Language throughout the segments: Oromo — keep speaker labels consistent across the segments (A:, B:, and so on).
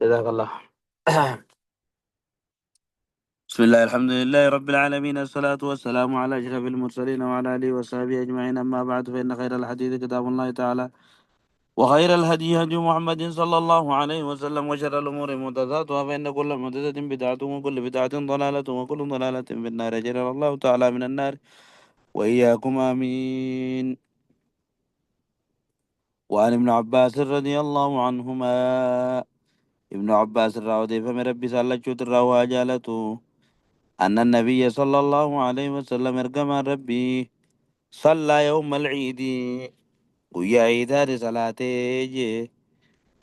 A: جزاك الله. بسم الله، الحمد لله رب العالمين، الصلاة والسلام على أشرف المرسلين وعلى آله وصحبه أجمعين. أما بعد، فإن خير الحديث كتاب الله تعالى، وخير الهدي هدي محمد صلى الله عليه وسلم، وشر الأمور محدثاتها، فإن كل محدثة بدعة، وكل بدعة ضلالة، وكل ضلالة في النار. أجرنا الله تعالى من النار وإياكم، آمين. وعن ابن عباس رضي الله عنهما، ابن عباس الراودي فمن ربي سألت الرواجالته، أن النبي صلى الله عليه وسلم ارقم ربي صلى يوم العيد، ويا عيدان صلاته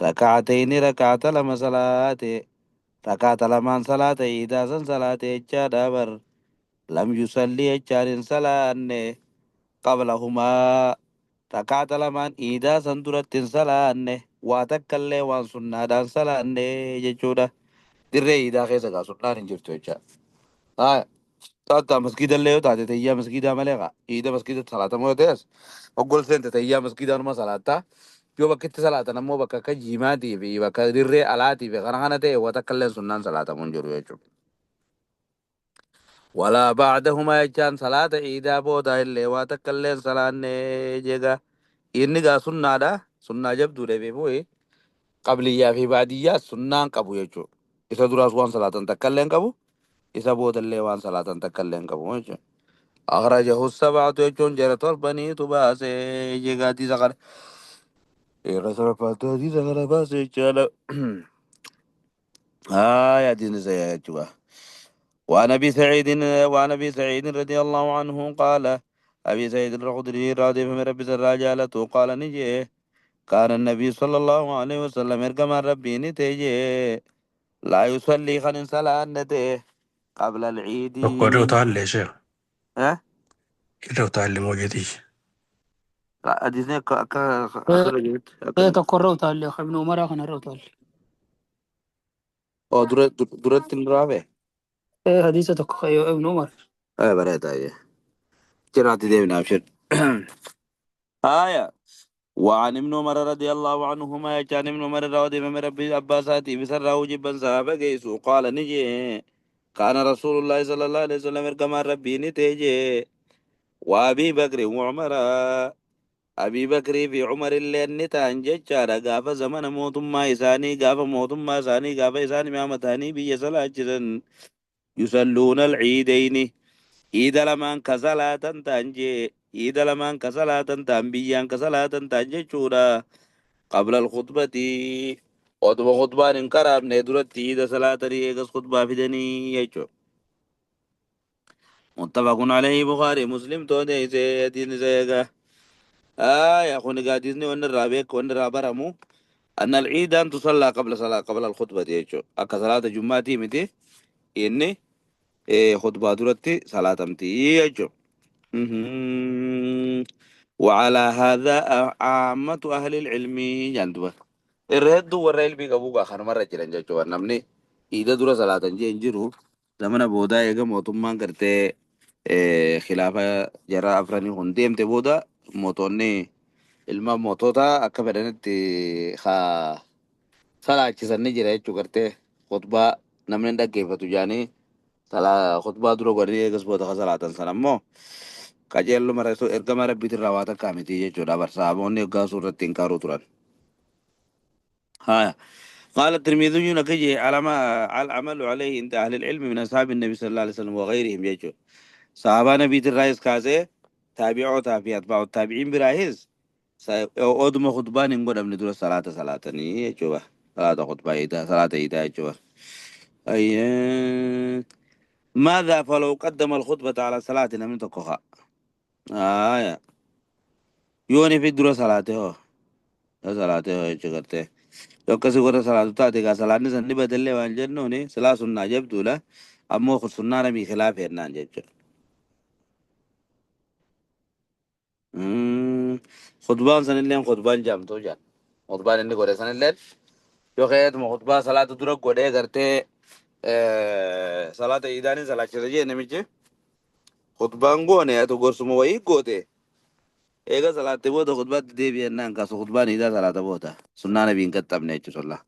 A: ركعتين، ركعة لما صلاته ركعة لما صلاة عيدا صلاة جادبر لم يصلي جار صلاة قبلهما، ركعة لما عيدا سندرة صلاة واتكلي وان سنة صلاة ججودة dirree iidaa keessa gaa sunnaan hin jirtu jecha. Haa, taata masgiida illee yoo taate tayyaa masgiidaa malee gaa iida masgiida salaatamu yoo ta'es oggol seente tayyaa masgiidaa numa salaataa. Yoo bakka itti salaatan ammoo bakka akka jiimaatii fi bakka dirree alaatii fi kana kana ta'e waan takka illee sunnaan salaatamu hin jiru jechuudha. Walaa ba'dahumaa jechaan salaata iidaa booda illee waa takka illee salaanne jeega. Inni gaa sunnaadha. Sunnaa jabduudha beekuun qabliyyaa fi baadiyyaa sunnaan qabu jechuudha. Isa duraas waan salaatan takka illee hin qabu. Isa boodallee waan salaatan takka illee hin qabu jechuudha. أخرجه السبعة jechuun jara torbaniitu baasee jeega hadiisa kana. Irra torbaatu hadiisa kana baasee jechaadha. آه hadiisni sahiha jechuudha. وعن أبي سعيد رضي الله عنه قال، أبي سعيد الخدري رضي من ربي الرجالة قال نجي كان النبي صلى الله عليه وسلم إرجم ربي نتيجي لا يصلي خن صلاة نته قبل العيد.
B: Tokko irra utaallee sheekh.
A: ها؟
B: Irra utaalle moojetii.
A: لا، حديثني أخرجت
C: Ee, tokko irra utaalle, ibnu Umaraa kana irra utaalle.
A: أو درت الرابع.
C: Ee, hadiisa tokko ibnu Umar.
A: آه بريت أيه جرات دي من أبشر. آية وعن ابن عمر رضي الله عنهما، كان ابن عمر رضي من ربي أباساتي بسره جبا صحابة كيسو قال نجي كان رسول الله صلى الله عليه وسلم كما ربي نتيجي وأبي بكر وعمر، أبي بكر في عمر اللي نتان جتشارا قاف زمن موت ما إساني قاف موت ما إساني قاف إساني ما متاني بي صلاة يصلون العيدين، iida lamaan ka salaatan ta'an jee, iida lamaan ka salaatan ta'an biyyaan ka salaatan ta'an jechuudha. Qabla alkhutbati, oduma khutbaan hin karaamne duratti iida salaatanii eegas khutbaa fidanii jechuudha. Muttafaqun alayhi, Bukhari Muslim tooneyse hadiisni isa eega. آية kun egaa hadiisni wanni irraa beeku wanni irraa baramu أن العيد أن تصلى قبل صلاة قبل الخطبة jechuudha. Akka salaata jummaatii miti, inni khutbaa duratti salaatamti jechuudha. وعلى هذا عامة أهل العلم جندبة الرد warra ilmii qabu gaa kanumarra jiran jechuudha. Namni iida dura salaatan jee hin jiru. Zamana boodaa eega mootummaan gartee khilaafa jara afranii kun deemte booda mootonni ilma mootota akka fedhanitti haa salaachisan ni jira jechuu. Gartee khutbaa namni hin dhaggeeffatu jaanii khutbaa dura godhanii eegas booda ka salaatan sana ammoo qajeelluma ergama rabbiitirraa waa takkaa miti jechuudha. Barsaabonni hoggaa suurratti hin kaaruu turan. هاي قال الترمذي نكجي على ما على العمل عليه عند أهل العلم من أصحاب النبي صلى الله عليه وسلم وغيرهم يجو صحابة نبي الرئيس كازي تابعوا تابع أتباع التابعين براهز أودم خطبان نقول من دون صلاة صلاة يجوا صلاة خطبة إذا صلاة إذا يجوا أي ماذا فلو قدم الخطبة على صلاة من تقوها آه يوني في دون صلاته صلاته يجوا yoo akkasii warra salaatu taate egaa salaanni san ni badallee waan jennuuni silaa sunnaa jabduudha, ammoo kun sunnaa nabii khilaafa jennaan jechuudha. Khutbaan sanilleen khutbaan jaamtuu jaan. Khutbaan inni godhe sanilleen yoo ka'eetuma khutbaa salaata dura godhee gartee salaata iidaanii salaachisa jee namichi khutbaan goone atu gorsuma wayii goote eega salaatte booda khutbaatti deebi'ennaan kaasu khutbaan iidaa salaata booda sunnaa nabii hin qaxxabne jechuudha.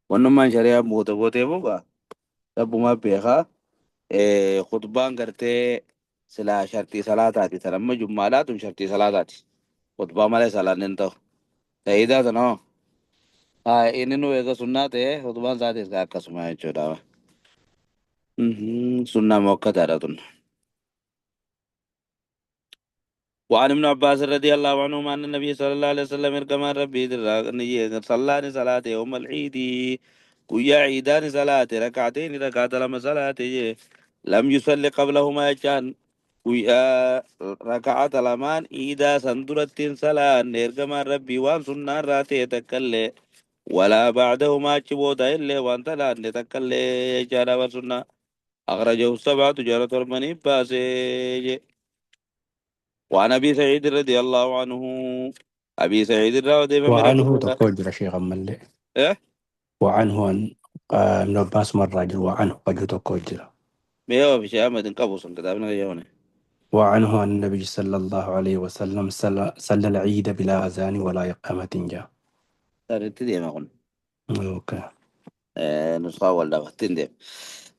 A: Wannummaan shari'aa booda gootee buuqa. Rabbumaa beekaa. Khutbaan gartee silaa shartii salaataati. Tan amma jummaadhaa tun shartii salaataati. Khutbaa malee salaan hin ta'u. Ta'iidaa sana hoo? Haa inni nu eega sunnaa ta'e khutbaan isaatis akkasuma jechuudha. Sunnaa muakkadaadha tun. وعن ابن عباس رضي الله عنهما أن النبي صلى الله عليه وسلم كما ربي صلى صلاة يوم العيد قيا عيدان صلاة ركعتين ركعة لما صلاة لم يصلي قبلهما كان قيا ركعة لمان إيدا سندرة صلاة نرجما ربي وان سنة راتي تكلي ولا بعدهما تشبوتا إلا وان تلا تكلي جانا وسنة أخرجه السبعة تجارة المني باسي. وعن ابي سعيد رضي الله عنه ابي سعيد رضي من ربي
B: وعنه تقول شيخ ملي.
A: ايه.
B: وعنه أن ابن عباس مرة رجل وعنه قد تقول.
A: ميو في شيء احمد قبوس كتابنا يوني.
B: وعنه أن النبي صلى الله عليه وسلم صلى العيد بلا أذان ولا إقامة جاء.
A: تدي ما قلنا.
B: أوكي.
A: نسخة ولا تندم.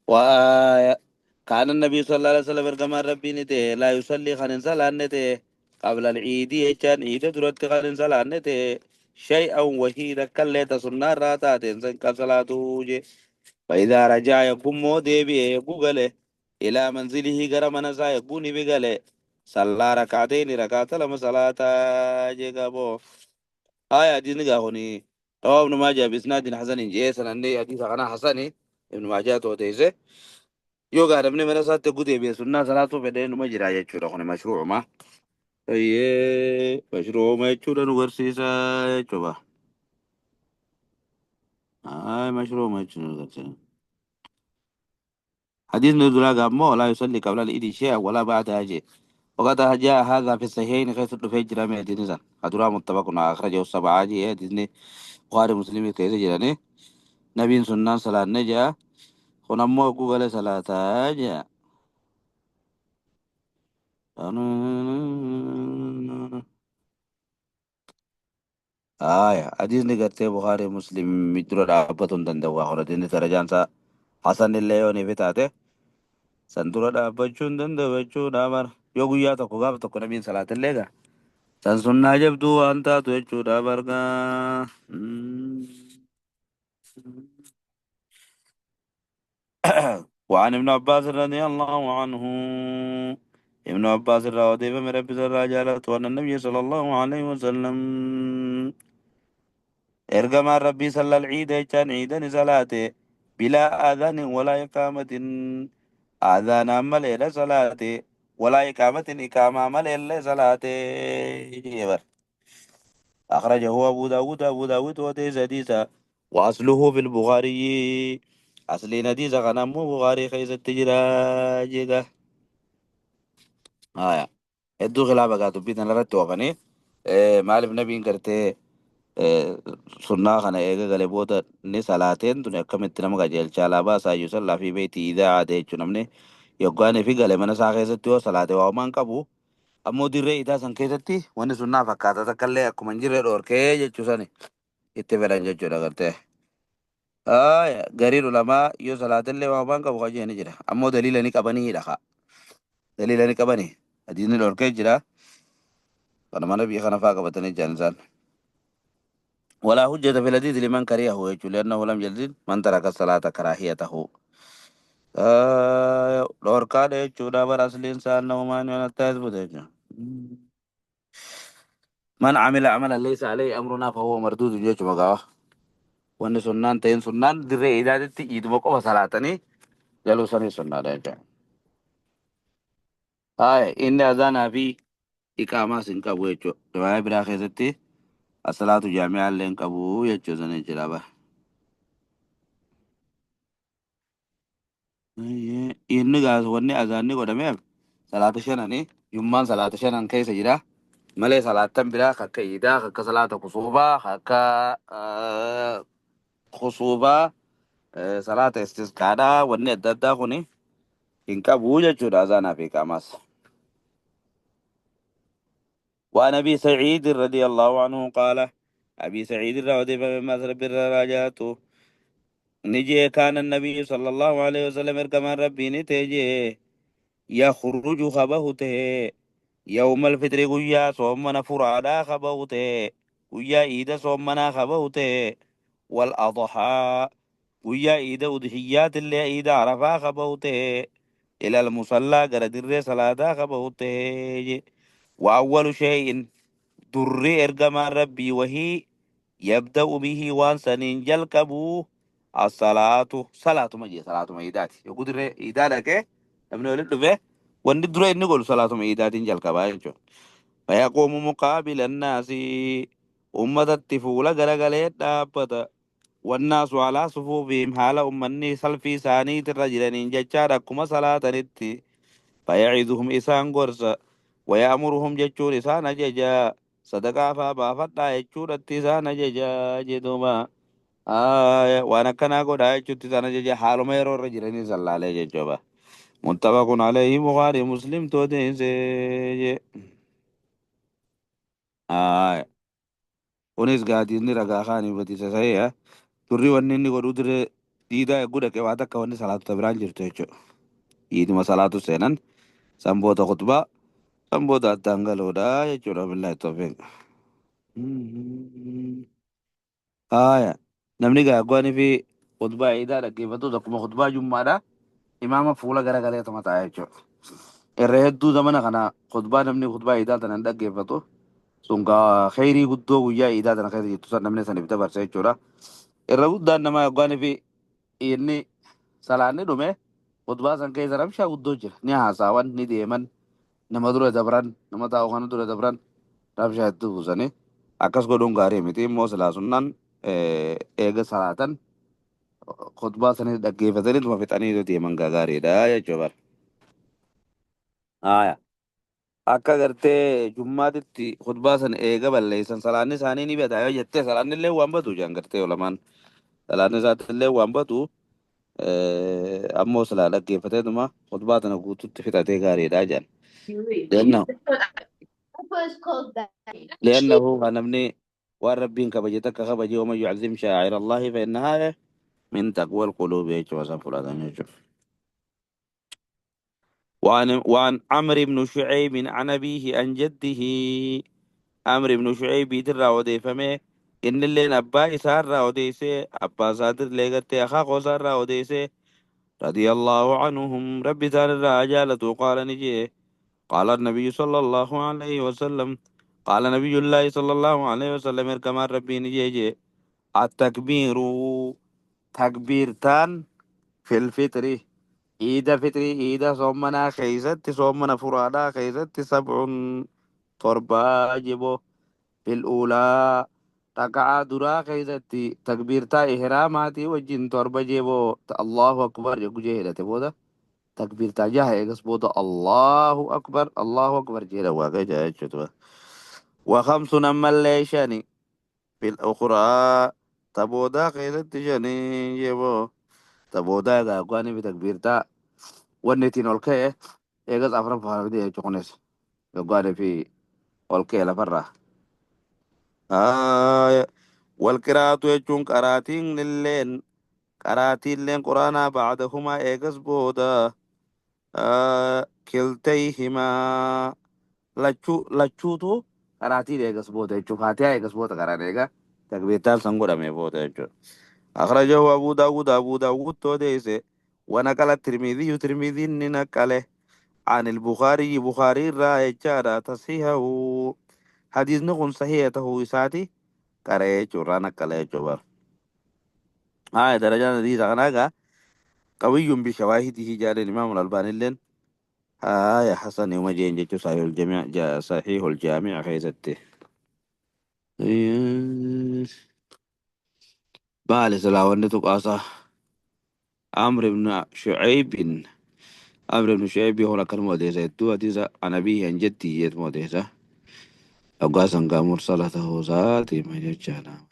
A: وكان النبي صلى الله عليه وسلم كما ربي نته لا يصلي خن صلاة نته قبل العيد كان عيد درت خن صلاة نته شيئا وحيدا كلت سنة راتات إنسان كصلاته. فإذا رجع يقوم مودي بيقوغله إلى منزله غرم نسا يكون بغله صلى ركعتين ركعت لما صلاة جيغابو. آية دي نغاهوني رواه ابن ماجه بإسناد حسن جي سنن حديث أنا حسن ابن ماجه توتيزه يوغا ابن من سات غودي بي سنة صلاة فدين مجرى يچورا خوني مشروع ما ايه مشروع ما يچورا نورسيسا يچوبا آه مشروع ما يچورا نورسيسا. حديث نزول قام لا يصلي قبل العيد شيئا ولا بعد أجي. وقد جاء هذا في الصحيحين خيث الفجر من دينزا أدرى متفق أخرجه السبعة جي ديني بخاري مسلم كيس جراني نبي سنة صلاة نجا خنمو قبل صلاة جا. آية حديث نقرت بخاري مسلم مدر رابطة دندوا خرجني ترجان سا حسن الليوني بتاعته سندورة dhaabbachuun danda'u jechuudha bara yoo guyyaa tokko gaaf tokko nabiin salaatillee gaa san sunnaa jabduu waan taatu jechuudha bargaa. وعن ابن عباس رضي الله عنه ابن عباس رضي من ربي الرجالة وأن النبي صلى الله عليه وسلم إرجم ربي صلى العيد كان عيدا صلاته بلا آذان ولا إقامة آذان ملئ صلاته ولا إقامة إقامة ملئ صلاته. أخرجه أبو داود أبو داود وديس حديثا وأصله في البخاري أصل نديس غنم بخاري خيس التجرا آية hedduu khilaaf dubbii tana irratti oofanii maaliif nabiin gartee sunnaa kana eega galee booda inni salaateen tun akkamitti nama qajeelchaa alaabaa isaa iyyuu sallaa fi beetii idaa aadee jechuun namni yoggaan fi gale mana isaa keessatti yoo salaate waa homaan qabu ammoo dirree idaa san keessatti wanni sunnaa fakkaata takka illee akkuma hin jirre dhoorkee jechuu sani itti fedhan jechuudha gartee. Gariin ulamaa yoo salaatellee waa homaan qabu qajeelni jira ammoo daliila ni qabaniidha kaa daliila ni qabanii hadiisni dhoorkee jira kana mana biyya kana faa qabatanii jiran isaan. ولا حجة في الحديث لمن كرهه يجول لأنه لم يلزم من ترك الصلاة كراهيته. dhorkaadha jechuudha bara asliin isaa namumaan yoo natti asbute jechuudha. Man amila amalan laysa alayhi amrunaa fahuwa marduudu jechuudha gaafa. Wanni sunnaan ta'in sunnaan dirree idaatitti iiduma qofa salaatanii galuu sanii sunnaadha jechuudha. Haaya inni azaanaa fi iqaamaas hin qabu jechuudha. Riwaayaa biraa keessatti asalaatu jaami'aa illee hin qabu jechuu sanii jira bara. Inni gaas wanni azaanni godhameef salaata shananii jummaan salaata shanan keessa jira. Malee salaatan biraa akka iidaa akka salaata kusuubaa akka kusuubaa salaata istisqaadhaa wanni adda addaa kuni hin qabu jechuudha azaanaa fi iqaamaas. وعن ابي سعيد رضي الله عنه قال أبي سعيد الرا أوديفame ammas Rabbi irraa haa jaalatu ni jee كان النبي صلى الله عليه وسلم ergamaan Rabbii ni ta'e jee يخرج ka bahu ta'e يوم الفطر guyyaa soomana furaadhaa ka bahu ta'e guyyaa iida soomanaa ka bahu ta'e والأضحى guyyaa iida udhiyyaatillee iida Arafaa ka bahu ta'e إلى المصلى gara dirree salaataa ka bahu ta'e وأول شيء durri ergamaan Rabbii wahii يبدأ به waan saniin jalqabu الصلاة salaatuma jee salaatuma iidaati yogguu dirree iidaa dhaqee namni walitti dhufe wanni dura inni godhu salaatuma iidaatiin jalqabaa jechuudha. فيقوم مقابل الناس ummatatti fuula garagalee dhaabbata. والناس على صفوفهم haala ummanni salfii isaaniitirra jiraniin jechaadha akkuma salaatanitti. فيعظهم isaan gorsa ويأمرهم jechuun isaan ajaja sadaqaa faa baafadhaa jechuudhatti isaan ajaja jedhuma. Waan akkanaa godhaa jechuutti isaan ajaja haaluma yeroo irra jiranii sallaalee jechuudha. متفق عليه Bukhari Muslim odeesse. Kunis gaadiinni ragaa kaanii batiisa sahiha. Turri wanni inni godhuu dirree diidaa eeguu dhaqee waa takka wanni salaatota biraan jirtu jechuudha. Iiduma salaatu seenan san booda khutbaa san booda addaan galoodha jechuudha. بالله التوفيق. Namni gaaggoanii fi khutbaa iidaa dhaggeeffatu akkuma khutbaa jummaadha. Imaama fuula garagaleetuma ta'a jechuudha. Irra hedduu zamana kana khutbaa namni khutbaa iidaa tana hin dhaggeeffatu. Sun gaa kheyrii guddoo guyyaa iidaa tana keessa jirtu san namni saniif dabarsa jechuudha. Irra guddaan nama gaaggoanii fi inni salaanni dhume khutbaa san keessa rabshaa guddoo jira. Ni haasaawan ni deeman nama dura dabran nama taa'u kana dura dabran rabshaa hedduu buusanii akkas godhuun gaarii miti immoo silaa sunnaan eega salaatan khutbaa sanis dhaggeeffatanii tuma fixanii deeman gaariidha jechuudha. Aya. Akka gartee jummaatitti khutbaa san eega balleessan salaanni isaanii ni bada yoo jettee salaanni illee waan batu jaan gartee ulamaan salaanni isaatti illee waan batu ammoo silaa dhaggeeffateetuma khutbaa tana guututti fixatee gaariidha jaan. لأنه namni waan Rabbiin kabaje takka kabaje ومن يعظم شعائر الله فإنها من تقوى القلوب jechuudha san fudhatan jechuudha. وعن عمرو بن شعيب عن أبيه عن جده عمرو بن شعيب irraa odeeffame inni illeen abbaa isaarraa odeesse abbaa isaatirlee gartee akaakoo isaarraa odeesse رضي الله عنهم Rabbi isaan irraa jaalatu قال ni jee قال النبي صلى الله عليه وسلم قال نبي الله صلى الله عليه وسلم ergamaan Rabbii ni jee التكبير takbiirtaan في الفطر iida fixrii iida soomanaa keeysatti soomana furaadhaa keessatti سبع torbaa jebo في الأولى raka'aa duraa keessatti takbiirtaa ihraamaatii wajjin torba jeboo الله أكبر jechuu jee hidhate booda takbiirtaa jaha eegas booda الله أكبر الله أكبر jedha waaqa jechuudha. وخمس ammallee shani في الأخرى ta boodaa keessatti shani jeboo ta boodaa egaa gwani fi takbiirtaa wanni ittiin ol ka'e eegas afran faana jechuu kunis yoggaanii fi ol ka'e lafarraa. والقراءة jechuun qaraatiin illeen qaraatiilleen quraanaa بعدهما eegas booda كلتيهما lachuu lachuutu qaraatiin eegas booda jechuun faatihaa eegas booda qaraan eega takbiirtaan san godhame booda jechuudha. أخرجه أبو داود أبو داود odeesse ونقل الترمذي ترمذي نقله عن البخاري بخاري irraa jechaadha تصحيحه حديثni kun sahiha tahuu isaati qaree jechuudha naqale jechuudha. Haa darajaan hadiisa kanaa gaa قوي بشواهده جال الإمام الألباني لين آية حسن يوم جين جيتشو صحيح الجامع جاء صحيح الجامع خيزته بالي سلا تقاصة عمرو بن شعيب عمرو بن شعيب هو كان موديسة تو حديث عن أبيه عن جده يت موديسة أقاسا قام مرسلته ذاتي ما جتشانا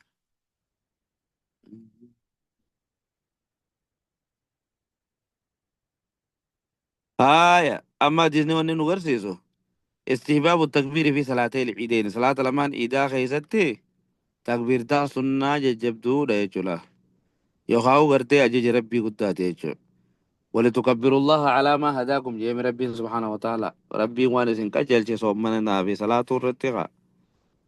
A: آية أما ديزني وني نغرسيسو استحباب التكبير في صلاتي العيدين صلاة لمان إيدا خيستي Takbiirtaan sunnaa jajjabduudha jechuudha. Yookaan gartee ajaja Rabbii guddaati jechuudha. ولتكبروا الله على ما هداكم جيم ربي سبحانه وتعالى ربي وان اسن قجلچ صومنا نافي صلاة الرتقى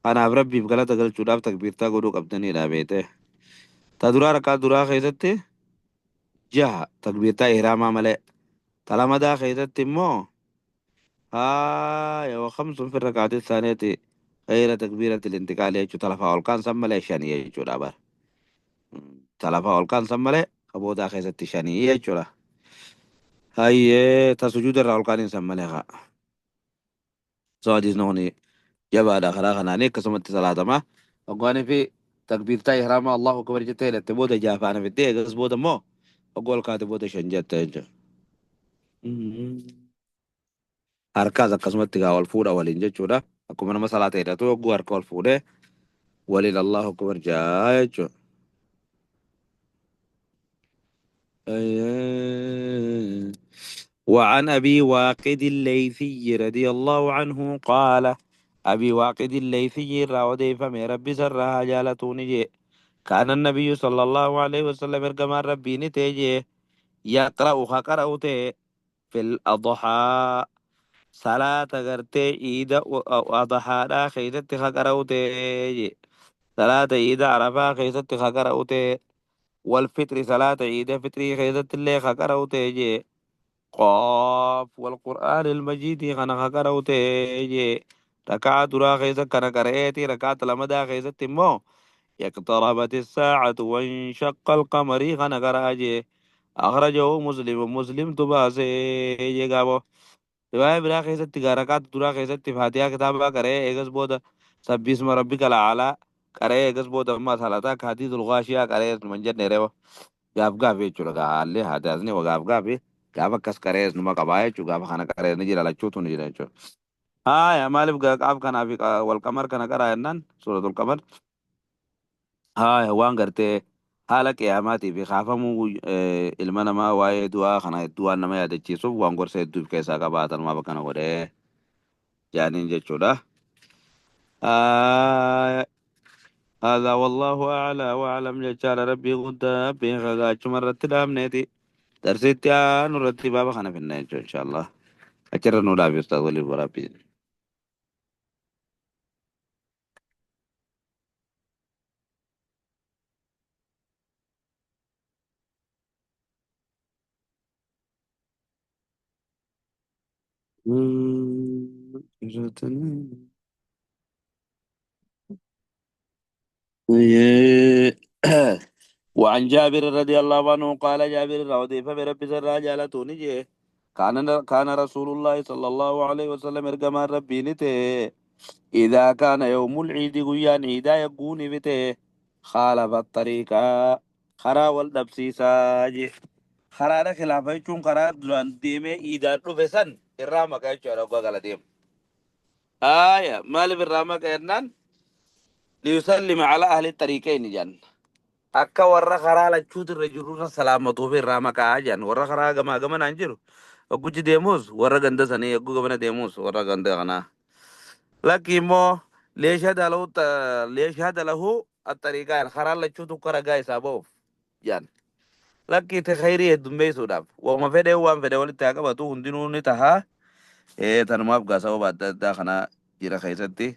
A: أنا ربي بغلطة قل شوداف تكبيرتا قدو قبضني لا بيته تدرا ركا درا خيزتي جها تكبيرتا إحراما ملئ تلمدا خيزتي مو آه وخمس في الركعة الثانية غير تكبيرة الانتقال يجو تلفا والكان سملي شاني يجو دابر تلفا والكان سملي أبودا خيزتي شاني يجو لا هاي تسجود الرعول سملي غا سو حديث نوني جبا خلا خناني كسمت صلاة ما وقاني في تكبير تاي إحرام الله أكبر جتة لتبودا جافانا في الدي قص بودا مو أقول كاتب بودا شنجت تنجا harkaas akkasumatti gaa wal fuudha waliin jechuudha. Akkuma nama salaata hidhatu yogguu harka wal fuudhee waliin Allahu akbar jaa jechuudha. وعن أبي واقد الليثي رضي الله عنه قال أبي واقد الليثي راودي فمي ربي سرها جالتوني جي كان النبي صلى الله عليه وسلم ارقما ربي نتيجي يقرأ خقرأته في الأضحى صلاة غرتي إيدا أضحى خيزت خقرأته صلاة إيدا عرفة خيزت خقرأته والفطر صلاة عيد فطري خيزت اللي خقرأته قاف والقرآن المجيد خنا خقرأته ركعة درا خيزت كنا قرأتي ركعة لمدا خيزت مو اقتربت الساعة وانشق القمر خنا قرأجي أخرجه مسلم مسلم تباسي جابو رواية برا خيزت ركعة درا خيزت فاتحة كتابة قرأ إيجس بودا سبح اسم ربك الأعلى قرأ إيجس بودا ما صلاة حديث الغاشية قرأ من جد نريو gaaf gaaf jechuudha haalli haadaasni gaaf gaafi gaaf akkas qarees numa qabaa jechuudha gaafa kana qaree ni jira lachuutu ni jira jechuudha. Haaya maaliif gaaf kanaa fi wal qamar kana qaraa jennaan suuratul qamar haaya waan gartee haala qiyaamaatii fi kaafamuu ilma namaa waa'ee du'aa kana hedduu waan nama yaadachiisuuf waan gorsa hedduu of keessaa qabaatan maaf akkana godhee jaaniin jechuudha. هذا والله أعلى وأعلم جل ربي قد ربي غدا مرة دامنتي درسيتي نرتي بابا خنا في النهاية إن شاء الله أجر نولا بيستاذ ولي وربي وعن جابر رضي الله عنه قال جابر رضي فبرب سر جالتوني كان رسول الله صلى الله عليه وسلم ارجما ربي نته إذا كان يوم العيد قيان عيدا يقوني بته خالف الطريق خرا والدبسي ساجي خرا خلافة يكون خرا دران ديمي إيدا رفسن الرامة كايتشو على قوة ديم آية مالي بالرامة كيرنان ليسلم على أهل الطريقين جان akka warra karaa lachuutu irra jirurra salaamatuuf irraa maqaa jedhan warra karaa gamaa gamanaan jiru hogguchi deemus warra ganda sanii hogguu gamana deemus warra ganda kanaa lakki immoo leeshada lahu attariiqaan karaa lachuutu akka ragaa isaa ba'uuf jedhan lakki itti khayrii heddummeessuudhaaf wauma fedhe waan fedhe walitti haa qabatu hundinuu ni tahaa tanumaaf gaa sababa adda addaa kana jira keessatti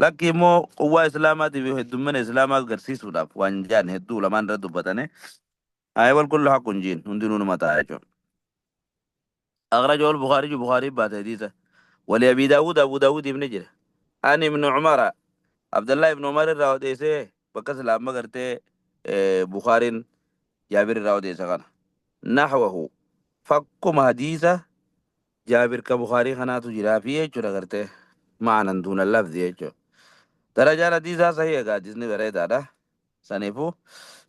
A: lakki immoo quwwaa islaamaatiif heddummina islaamaa agarsiisuudhaaf waan jaan hedduu lamaan irra dubbatane هاي والكل حق جين هندنون ما تعجب أخرجه البخاري بخاري بات حديثه ولأبي داود أبو داود ابن جره أنا ابن عمر عبد الله ابن عمر الراوديسي بكس لما قرت بخاري جابر الراوديسي غنى نحوه فكم حديثه جابر كبخاري خناتو جرافية جرا قرته معنى دون اللفظ يجو درجة حديثة صحيحة حديث نبرة هذا سنيفو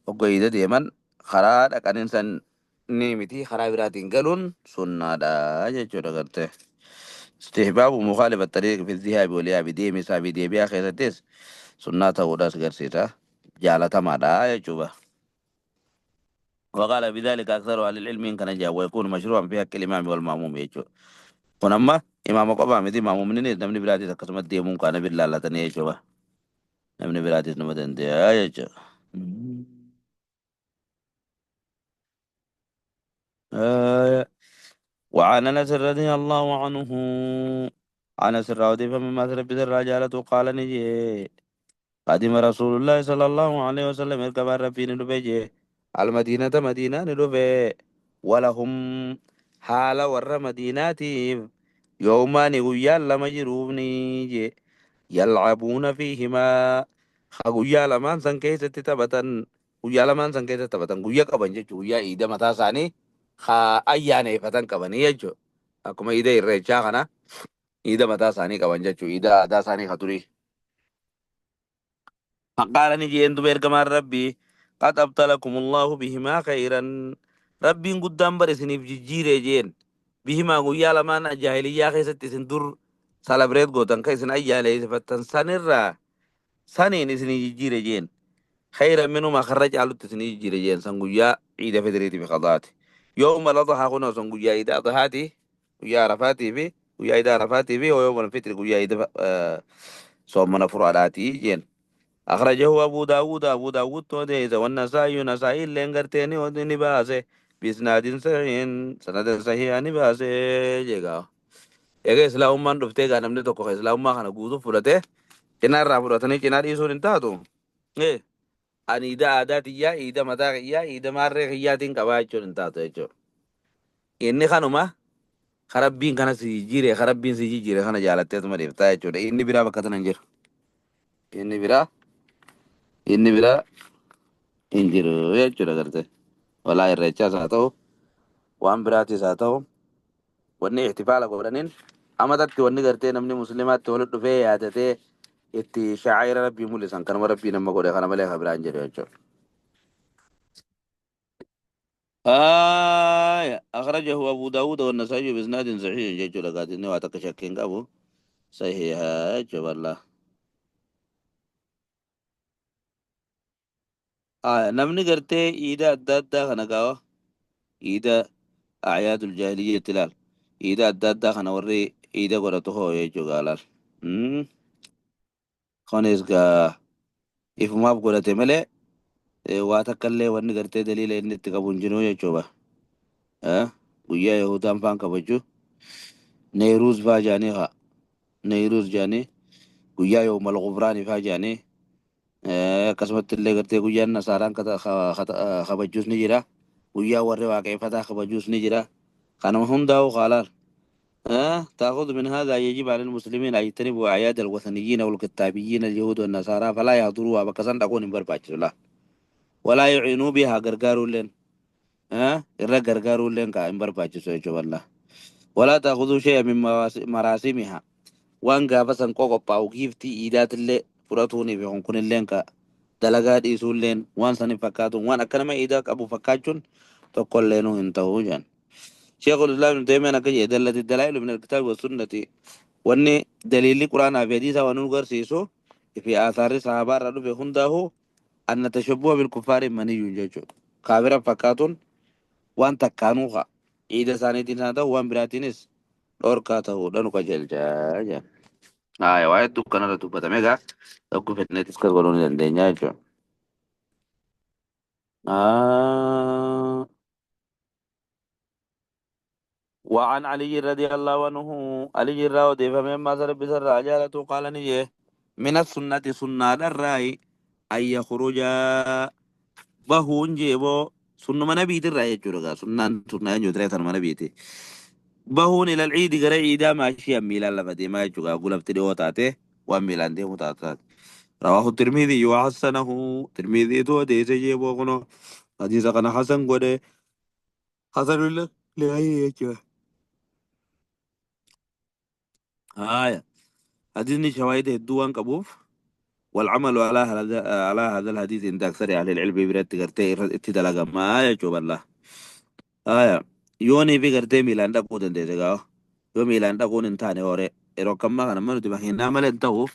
A: وقيدة ديمن خرا dhaqaniin san ni miti karaa biraatiin galuun sunnaadha jechuudha gartee. استحباب مخالفة الطريق في الذهاب والإياب deemi isaa fi deebi'aa keessattis sunnaa ta'uudhaas agarsiisa. Jaalatamaadha jechuudha. وقال بذلك أكثر أهل العلم إن كان جاء ويكون مشروعا في حق الإمام والمأموم jechuudha. Kun amma imaama qofaa miti maamuumni namni biraatis akkasumatti deemuun kana billaallatanii jechuudha. Namni biraatis nama danda'a jechuudha. وعن انس رضي الله عنه، انس الراودي فمما ربي الرجالة قال نجي قدم رسول الله صلى الله عليه وسلم اركب ربي ندفجي المدينة مدينة ندفه ولهم حال ور مديناتي يومان غيا لما جروبني يلعبون فيهما، guyyaa lamaan san keessatti taphatan, guyyaa lamaan san keessatti taphatan, guyyaa qaban jechuudha. Guyyaa iida mataa isaanii haa ayyaaneeffatan qabanii jechuudha. Akkuma iida irreechaa kana iida mataa isaanii qaban jechuudha. Iida aadaa isaanii ka durii. فقال نجي أنتم إرجمان ربي قد أبطلكم الله بهما خيرا، ربي قدام برسني بجيرة جين بهما guyyaa lamaan jaahiliyyaa keessatti isin dur celebrate gootan ka isin ayyaaneeffatan sanirraa saniin isinii jijjiire jeen خيرا منهما خرج على التسني جيرجين سنقويا عيد فدريتي في قضاتي يوم الأضحى كنا سنقويا عيد أضحاتي ويا عرفاتي في ويا عيد عرفاتي في ويوم الفطر ويا عيد صوم فرعاتي جين. أخرجه أبو داود، أبو داود توديز، والنسائي نسائي اللي انقرتيني ودني باسي بإسناد صحيح، سند صحيح باسي جيغا. Egaa islaamummaan dhuftee gaa namni tokko islaamummaa kana guutuu fudhatee cinaa irraa fudhatanii cinaa dhiisuun hin taatu. Ani iida aadaa tiyyaa, iida mataa kiyyaa, iida maarree kiyyaatiin qabaa jechuun hin taatu jechuudha. Inni kanuma karabbiin kana si jijjiire, karabbiin si jijjiire kana jaalatteetuma deemtaa jechuudha. Inni biraa bakka tana hin jiru. Inni biraa hin jiru jechuudha gartee. Walaa irreechaas haa ta'u, waan biraatis haa ta'u, wanni ihtifaala godhaniin amatatti wanni gartee namni musliimaatti walitti dhufee yaadatee itti shacaira rabbii mul'isan kanuma rabbii nama godhe kana malee kan biraan jedhu jechuudha. آية أخرجه أبو داود والنسائي بإسناد صحيح جيتشو لقاتني واتك شكين قابو صحيح والله. آية نمني قرتي إيدا أدى أدى خنقاوة إيدا أعياد الجاهلية تلال إيدا أدى أدى خنوري إيدا قرأته يجو قالال خونيس قا إفما بقولتي ملي واتكالي واني قرتي دليل إني تقابون جنو يجو با guyyaa Yahudaan faan kabaju Neyruuz faa jaanii haa Neyruuz jaanii guyyaa Yoomal Gufraanii faa jaanii akkasumatti illee gartee guyyaan Nasaaraan kabajuus ni jira, guyyaa warri waaqeffataa kabajuus ni jira. Kanuma hundaa'u qaalaal تأخذ من هذا يجب على المسلمين أن يجتنبوا أعياد الوثنيين والكتابيين اليهود والنصارى فلا يحضروها بكسان تكون برباچ لا ولا يعينوا بها غرغارو لين إرى غرغارو لين كا برباچ سو والله ولا تأخذوا شيئا من مراسمها waan gaafa san qophaa'u giiftii iidaatillee fudhatuunii fi kunilleen ka dalagaa dhiisuulleen waan san hin fakkaatu, waan akka nama iidaa qabu fakkaachuun tokkollee nu hin ta'uu jedhan. Sheekul Islaam Ibn Taymiyyaan akka jedhe dallati dalaa'ilu min alkitaabi wa sunnati, wanni daliilli quraanaa fi hadiisaa waan nu agarsiisu fi aasaarri sahaabaa irraa dhufe hundaahu anna tashabbuha bilkuffaari maniyyuun jechuudha. Kaafira fakkaatuun waan takkaanuu haa iida isaaniitiin haa ta'u waan biraatiinis dhorkaa ta'uudha nu qajeelchaa jedhan. Aya waa'ee dukkanarra dubbatame egaa tokko fedneetis kan godhuu ni dandeenya jechuudha. وعن علي رضي الله عنه، علي راودي فمما سرب سر رجالة قال نجي من السنة سنة الرأي أن يخرج بهون جيبو سنة من بيت الرأي جورغا سنة سنة جودريت من بيتي بهون إلى العيد غير عيدا ماشي ميلان لفدي ما جوغا قول ابتدي وتاتي وميلان دي متاتات. رواه الترمذي وحسنه، ترمذي تو دي جيبو كنو حديث كان حسن غده حسن له لغيره. آية حديثني شواهد الدوان قبوف والعمل على هذا الحديث عند أكثر أهل العلم برد قرتي اتدلق ما يجوب الله. آية يوني في قرتي ميلان دقود انت تقاو يو ميلان دقون انتاني هوري إرو كما كان منو تبخي نعمل انتهو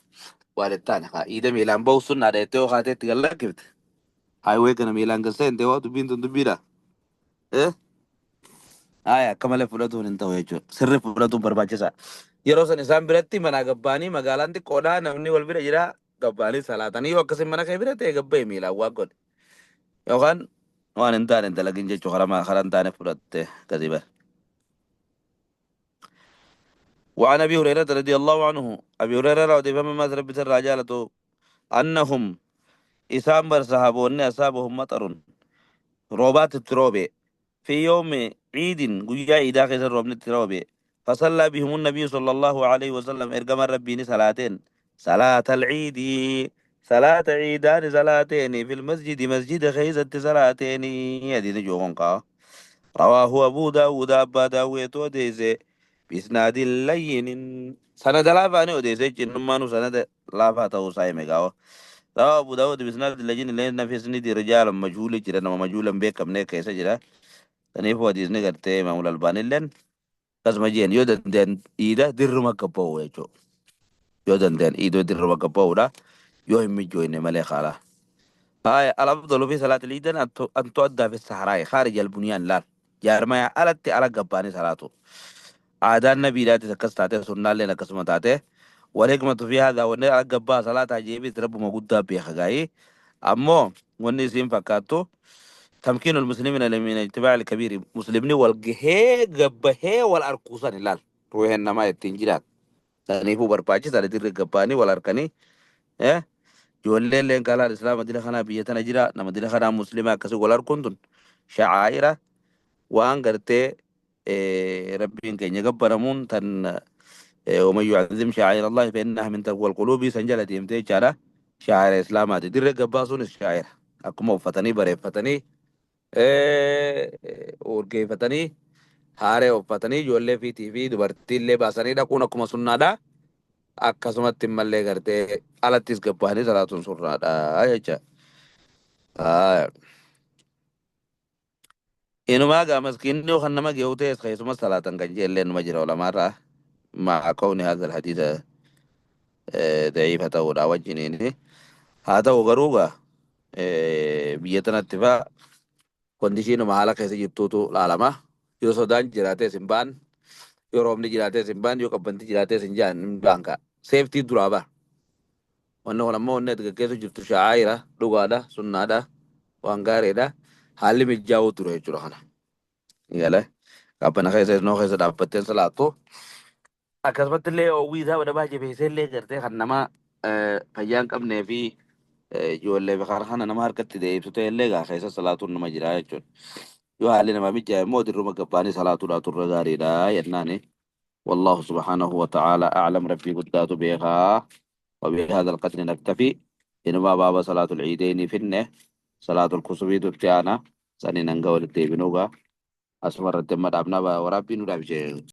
A: والتاني خا إذا ميلان بوصلنا ريتو خاتي تقلق كفت هاي ويكنا ميلان قسين تيوه تبين تنبيرا إيه آية كمال فلاتون انتهو يجو سر فلاتون برباچسا yeroo san isaan biratti manaa gabbaanii magaalaan xiqqoodha, namni wal bira jira. Gabbaanii salaatanii yoo akkasin mana kee bira ta'e gabbaa'e miilaan waan godhe. Yookaan waan hin taane hin dalagin jechuu karaa hin taane fudhatte gadi bara. وعن أبي هريرة رضي الله عنه أبي هريرة رضي الله عنه ربي الرجالة أنهم إسام بر صحابون أصابهم مطر روبات التروبة في يوم عيد قيا عيدا خيس الروبن التروبة فصلى بهم النبي صلى الله عليه وسلم إرقم ربي صلاتين صلاة العيد صلاة عيدان صلاتين في المسجد مسجد خيزة صلاتين يدين جوهن قا رواه أبو داود أبا داود وديزي بإسناد لين سند لافاني وديزي جنمانو سند لافا تو سايمي قاو رواه أبو داود بإسناد لين لين في سند رجال مجهول جرا مجهولا بكم نيك كيسا جرا تنيفو حديث نغرتي إمام الألباني لين قسم جين يودن دين إيدا در ما كبو يجو يودن دين إيدو در ما كبو دا يوهم جوين ملي خالا هاي الأفضل في صلاة العيد أن تؤدى في الصحراء خارج البنيان لا جارما ألت على قباني صلاته عادان النبي لا تتكس سنة لنا قسمة تاتي والحكمة في هذا وأن قبا صلاة عجيبة رب ما قد بيخ أمو وني فكاتو تمكين المسلمين من الاجتماع الكبير مسلمين والجهة قبه والأركوسان لال روح إنما يتنجرات سنيفو برباجي سنة دير قباني والأركاني إيه ijoolleen leen kalaa islaama dila kanaa biyya tana jira nama dila kanaa muslimaa akkasii wal arkuun tun shacaa'ira waan gartee rabbiin keenya gabbaramuun tan ومن يعظم شعائر الله فإنها من تقوى القلوب سنجلة ديمتي jechaadha shacaa'ira islaamaati dirree gabbaa sunis shacaa'ira akkuma uffatanii bareeffatanii urgeeffatanii haaree uffatanii ijoollee fiitii fi dubartiillee baasanii dhaquun akkuma sunnaadha. Akkasumatti mallee gartee alattis gabbaanii salaatuun sunnaadha jecha. Inumaa gaa maskiinni kan nama ge'u ta'es keessuma salaatan kan jeellee numa jira olamaarraa مع كون هذا الحديث ضعيف ta'uudha wajjiniin haa ta'u garuu gaa biyya tanatti faa conditionuma haala keessa jirtuutu laalama yoo sodaan jiraates hin ba'an yoo roobni jiraates hin ba'an yoo qabbanti jiraates hin jaan hin ba'an kaa safety duraa ba'a. Wanni kun ammoo wanni ati gaggeessu jirtu sha'aayira dhugaadha sunnaadha waan gaariidha haalli mijaa'uu ture jechuudha kana. Galee qabbana keessa isnoo keessa dhaabbatteen salaattu akkasumatti illee oowwii isaa badabaa jabeessee illee gartee kan nama fayyaa hin qabnee fi ijoollee fi kana nama harkatti deebisuu ta'e illee gaa keessa salaatuun nama jira jechuudha. Yoo haalli namaa mijaa'e immoo dirruma gabbaanii salaatuudhaa turre gaariidha jennaani. والله سبحانه وتعالى أعلم ربي قدات بها وبهذا القدر نكتفي إنما بابا صلاة العيدين فينه صلاة الكسوف تبتانا سنين نقول الديبنوغا أسمر الدم أبنا وربي نرابجين.